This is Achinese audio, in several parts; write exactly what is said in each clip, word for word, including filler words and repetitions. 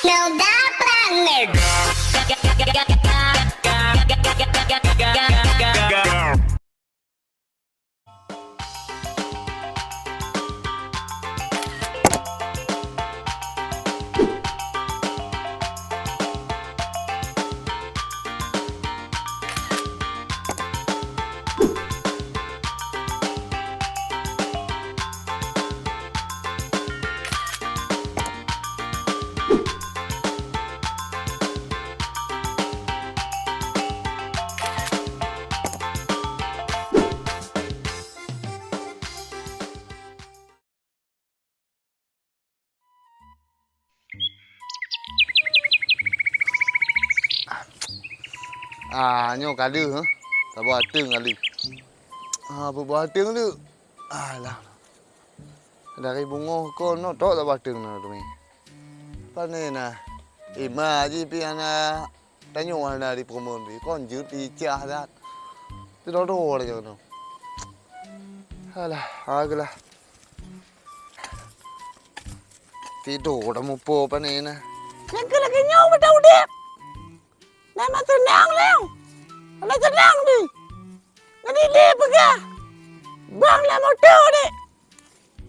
Noda Planet. Ah, nyoe ka lheueh, eh. Saboh ateueng ka lheueh. Ah, peuboh ateueng lé. Alah. Dari bungöh kon nyoe tok saboh ateueng na teumé. Pane na? Ima jih pih hana tanyoe hana di peureumeun pih. Kon jeuet icah that. Sidroe-droe lagèe nyoe. Alah, agelah. Tido dah mupo pane na. Nyang keu lagèe nyoe beudôh udép. Memang seunang lé. Hana seunang di. Ngon idé peugah. Bang lam moto dek.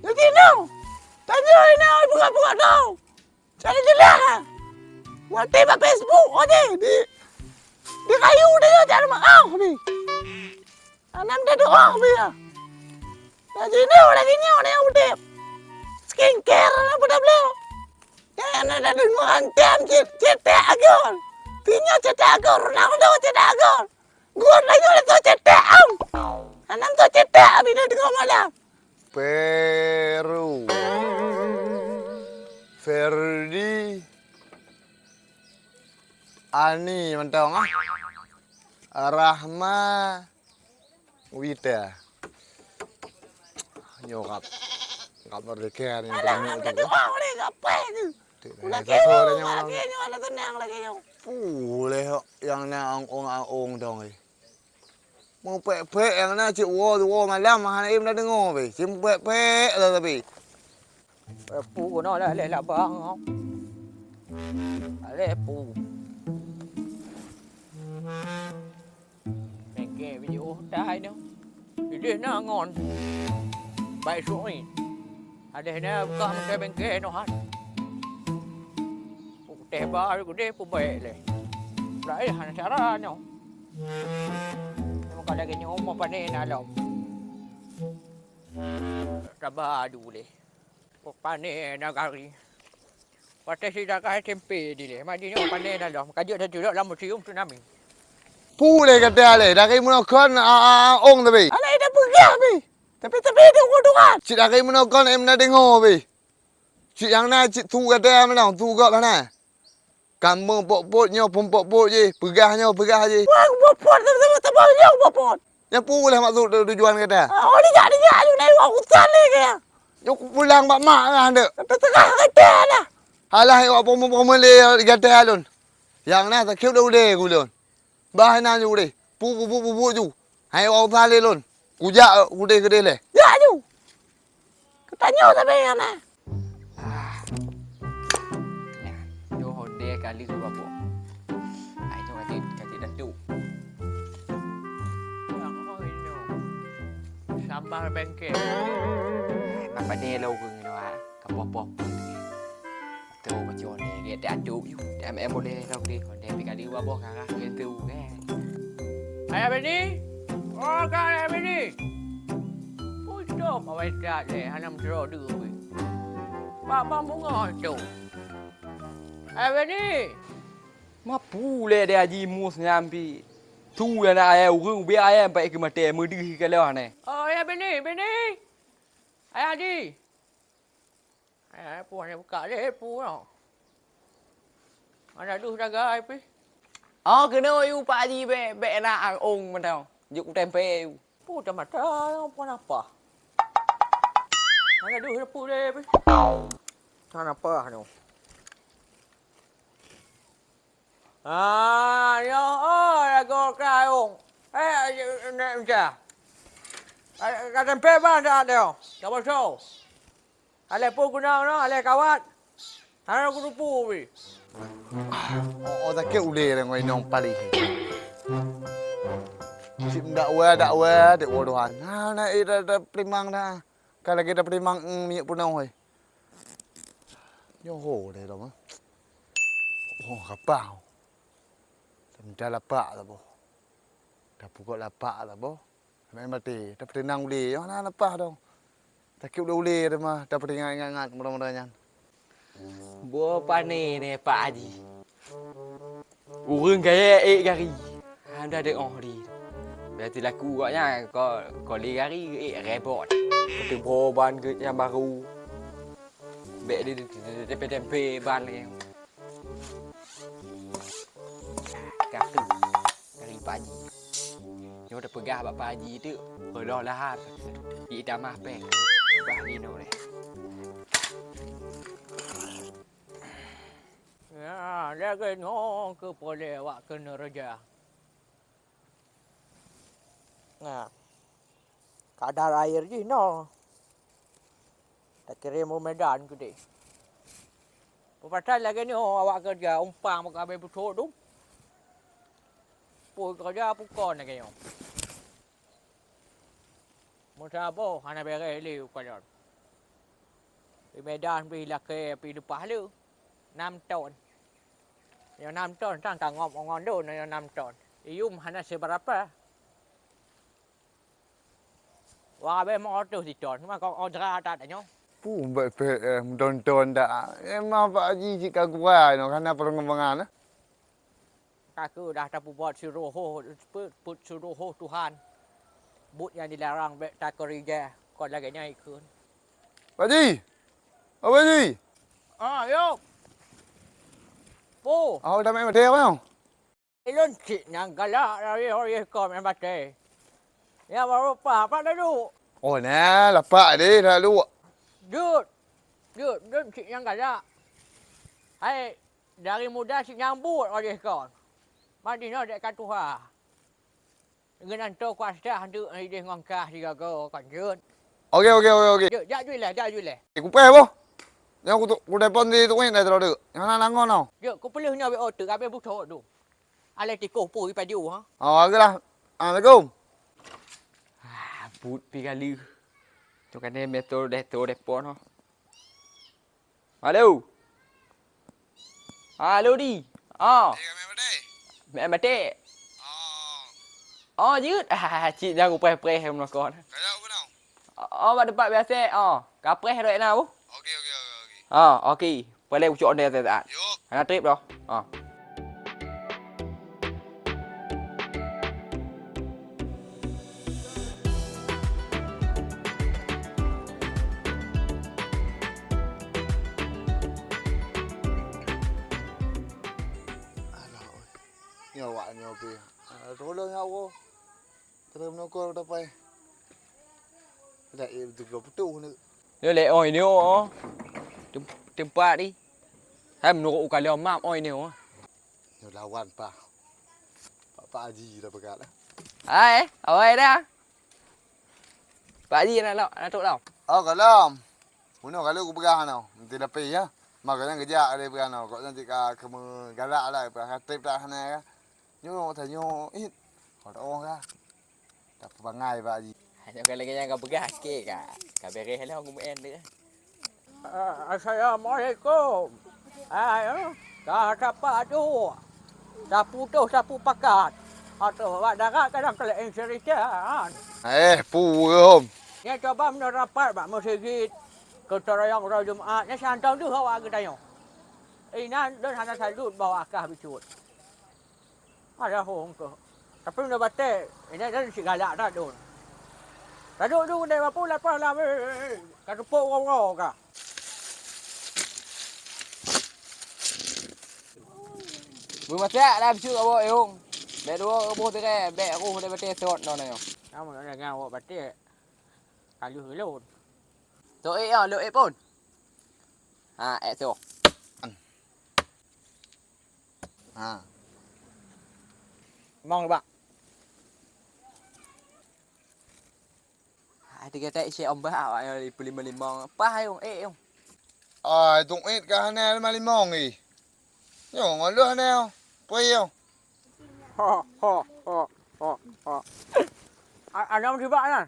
Nyoe jinoe. Tanyoe inoe peugah-peugah tau. Cara jeulaih. Watèe bak Facebook watèe di, di kayu tanyoe cara meu'ah di. Anam teudoa bia. Lagèe nyoe, lagèe nyoe, lagèe nyoe udép. Skincare na peue tabloe. Nyan na deungoe antem cit, cetak gol. Tinyo cetak gol, Ronaldo cetak gol. Gol lagèe nyoe tu cetak am. Anam tu cetak bina deungoe malam. Peru. Ferdi. Ani mantong ah. Rahma. Wita. Nyoe kap, kap merdeka ni. Alah, beunyi tu. Ada doa boleh gapai tu. Udah kira lagi nyoe, ada tenang lagi nyoe. Puléh nyang na ong-ong dong eh. Meupék-pék nyang na cit woe, woe malam hana im na deungoe pih. Cit meupék-pék lah tapi. Pu keunoe lah leh labang. Leh pu. Bengke video tai nyoe. Idéh na ngon. Baik suit. Adéh na buka meuntée bengke nyoe han. Teh ba gudéh peubék lé. Laén hana cara nyoe. Meuka lagée nyoe umu pané na lom. Taba adu lé. Pané nagari. Watée sidakai tempe dilé, madi nyoe pané na lom, ka jeuet tatulok lam musium tsunami. Pu lé gata lé, dari meunoe kon a, a, a, ong tapi. Alah ida peugah pi. Tapi, tapi di uduran. Cit dari meunoe kon em na deungoe pi. Cit nyang na cit tu gata meunoe, tu gop hana. Kamoe pok-pot nyoe pun pok-pot jih, peugah nyoe peugah jih. Wah, pok-pot sama-sama nyoe pok-pot. Nyan peue lah maksud tu-, tujuan gata? Ah, oh, dijak, dijak, ayu na iwak utan lé kaya. Jok pulang bak mak ngah handak. Tengah gata lah. Alah, iwak pomo-pomo lé gata lôn. Nyang na sakét dah udé ku lôn. Bah inan ju udé. Pu, pu, pu, pu, pu ju. Hai iwak utan lé lôn. Kujak udé keudeh lé. Jak ju. Geutanyoe sabe nyang na. Ah. Nyan, nyoe honde kali geuba boh. Ai nyoe kacit, kacit datu. Nyang hoi nyoe. Sambal bengke. Ai, mak bani lo ureueng nyoe, ah. Kapoh-poh. Tu baca ni, dia tak adu you. Dia M M boleh kau ke. Honde pi kali geuba boh karah dia tu, kan. Ayah Beni? Oh, ka Ayah Beni. Ui, dom awai dat lé, hana meuteuro deue weh. Bak bang bunga tu. Ayah Beni! Mapu lé deh Haji Mus nyan pi. Tu nyang na ayah ureueng ubé ayah empat keu maté meudeuh ka lheueh neh. Oh, Ayah Beni, Beni! Ayah Haji! Eh, pu hana buka lé, pu nyoe. Hana deuh dagai pih. Oh, keunoe yu Pak Haji bèk, bèk na ang ong mantong. Jok kutempe yu. Pu tamata nyoe, pu napa? Hana deuh pu lé pih. Hana napa nyoe. Ah, nyoe, oh, lagoe kayong. Eh, nek meunca. Ka tempe ban dak nyoe. Ka boso. Aleh pu gunong nyoe, aleh kawat. Hana kuteupeu weh. Oh, oh, sakét ulèe dah ngon inong paléh. Cit dakwa, dakwa, dek woe Tuhan. Nah, na, eh, da, da, pelimang dah. Ka lagèe da pelimang, mm, minyeuk peunoh, weh. Nyoe ho deh lom, eh. Oh, kapah. Minta lapak saboh. Tapeugot lapak saboh. Main maté, tapeuteunang ulèe. Nyoe hana leupah dong. Sakét ulèe-ulèe teuma, tapeuingat-ingat muda-muda nyan. Boh pané nè Pak Haji. Ureueng gaya ék gari. Hana deungoe di. Berarti laku gobnyan ko, ko lé gari ék rebot. Kuteuboh ban geuh nyang baru. Bèk di, di, di, tempe-tempe ban lagèe. Ka keuh dari Pak Haji. Nyoe teupeugah bak Pak Haji teuk, peulom lahar. Di tamah péng. Bah linoe lé. Ya, lagèe nyoe keuh polé awak keuneureuja. Nah, kadar air jih noh. Takirém u Medan keudéh. Peupasai lagèe nyoe awak keureuja umpang meukawen peutrok dum. Peue keureuja peue kon lagèe nyoe. Meusaboh hana bèrèh lé u kalon. Di Medan pih lakèe pih leupah lé. Nam ton. Nyoe nam ton, sang ka ngop ngon lôn nyoe nam ton. Iyum hana sibeurapa. Wah, abéh meuotoh siton, mah kong odra that nyoe. Pumbet P M, don-don dak. Emang Pak Haji cit ka gura nyoe, hana peureumeungan, eh. Ka keuh dah tapeubuet siroh, peuet, peuet siroh Tuhan. Buet nyang dilarang bèk takeurija, kon lagèe nyan ikheun. Pak Haji! Oh, Pak Haji! Ah, yo! Po! Awak dah main batèe apa nyoe? Ilôn cit nyang galak lagèe-lagèe kon main batèe. Nyang baru pah, pat na duek? Oh, na, lapak deh, dak duek. Jeuet. Jeuet, lôn cit nyang galak. Hai, dari muda cit nyang buet lagèe kon. Madinoe dek ka tuha. Geunan toe kuasa hantu ideh ngon kah sigoe kon jeuet. Oke, oke, oke, oke. Jeuet, jak ju ilèe, jak ju ilèe. Eh, kupreh boh. Nyoe ku, ku telepon di Tuwin dah terlalu. Nyang na nangon tau. Jeuet, kupeuleuh nyoe W O teuk, abéh beuthok tu. Alai tikoh pui paju, ha? Oh, oke lah. Assalamualaikum. Ah, buet pi galeuh. Tu kan dia meto deh, tu deh pon, ha. Halo. Halo, di. Ah. Eh, kami apa deh? Mak mati. Oh. Oh, jeuet. Ah, cit dah kupreh-preh meunokon. Kalau apa tau? Oh, bak teumpat biasa. Oh, kapreh dek na, Bu. Oke, oke, oke, oke. Oh, oke. Boleh ucok ondeh saat. Yuk. Hana trip dah. Oh. Alah, oi. Nyoe awak nyoe pih. Ah, tolong ya Allah. Terus menukar dapai. Dah, eh, betul-betul putus ni. Nyoe lé oi nyoe, oh. Tem-, teumpat ni. Hai meunurot ukalon map oi nyoe, oh. Nyoe lawan pah. Pak, Pak Haji dah peugah dah. Hai, awai dah. Pak Haji na lok, na trok tau. Oh, kalom. Bunoe kali kupeugah nyoe, meuti dapé ya. Makanya geujak ada peugah nyoe. Kok nanti ka keumeugalak lah, peugah ka trip dah sana ya. Nyoe tanyoe it. Kau tahu ka. Tapeubangai Pak Haji. Hanya kalau kena kau peugah sikit ka. Ka beres lah ngumuen tu. Ah, assalamualaikum. Ah, ya. Ka sapa tu? Sapu tu, sapu pakat. Atau awak darat kadang kelebihan cerita, kan? Eh, purum. Nya coba meunyoe rapat bak meusigit. Keuteuroyong uroe Jumat. Nya santong deuh awak geutanyoe. Inan don hana salut bahwa akah bicut. Ada hong ke. Tapi udah batek, ini dah si galak tak dun. Taduk tu kena apa lapar lah. Ka tepuk orang-orang ka. Beumasak lah bisu awak yong. Bek dua boh tirai, bek roh dah batek sot no na yo. Kamu nak dengar awak batek. Kalu lon. Tu eh ya, lo eh pun. Ha, eh tu. Ha. Mong bak. Hai tiga tak isi ombak awak yang lima lima. Pah ayong, eh ayong. Ai, tuet ka hana lima limong ih. Nyoe ngon lheueh nyoe. Pui nyoe. Ho, ho, ho, ho, ho. A-, ana meusiba nyan.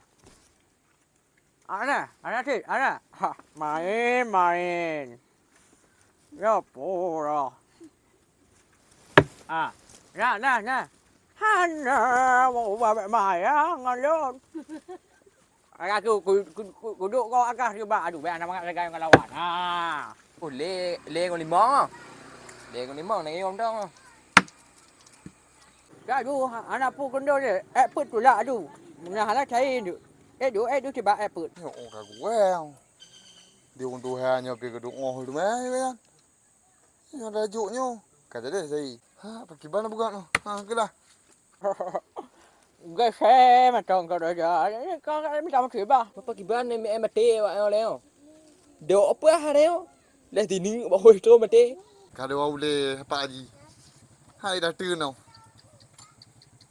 Ana, ana cit, ana. Ha, main, main. Ya pura. Ah, nah, nah, nah. Hana, mau ubah bek maya ngon lôn. Aku ku-, ku-, ku-, kuduk kau agak cuba. Aduh, bek anak mangat lagi ngon lawan. Ha. Oh, lé, lé ngon limong. Lé ngon limong, nak ngom dong. Ka du, ha-, hana peue keunoe lé. Ék peuet tulak du. Meunan hana cai du. Ék du, ék du tiba ék peuet. Nyoe ka gurang. Di ureueng tuha nyoe pi keuduek ngoh teuma, ya kan? Nyoe rajuk nyoe. Ka jadi sai. Ha, pakiban buka noh. Ha, keulah. Geusé mantong kau dah ja. Kau ka minta maté bah. Apa kiban ni, eh, maté awak nyoe lé nyoe? Dok apa hari nyoe? Leh tini bah hoi tu maté. Ka dua ulé Pak Haji. Hai dah teun noh.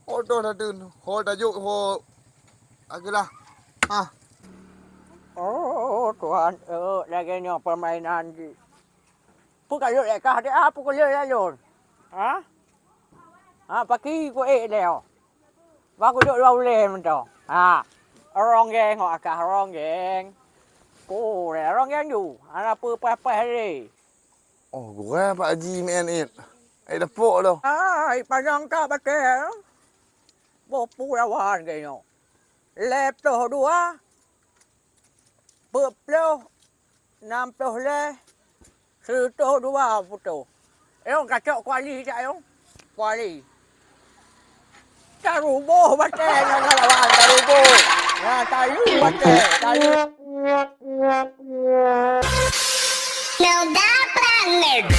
Oh, dah dah teun. Ho dah jok ho. Agelah. Ha. Oh, Tuhan, eh, lagèe nyoe permainan jih. Peue ka lheueh ék kah deh, ah, peue ka lheueh lôn? Ha? Ha, paki ku ék lé oh. Ba ku dok dua ulèe mantong. Ha. Rong geng ho akah rong geng. Ku lé rong geng ju. Hana peue paih-paih lé. Oh, gurèe Pak Haji meu'en it. Ai dapok lom. Ai, panyang ka batèe. Boh peue lawan geuh nyoe. Lhèe ploh dua. Peuet ploh, nam ploh lhèe, sireutôh dua putôh. Ayong kacok kuali cak ayong. Kuali. Taruboh batèe nyan lawan, taruboh. Nah, tayu batèe, tayu. Now that planet.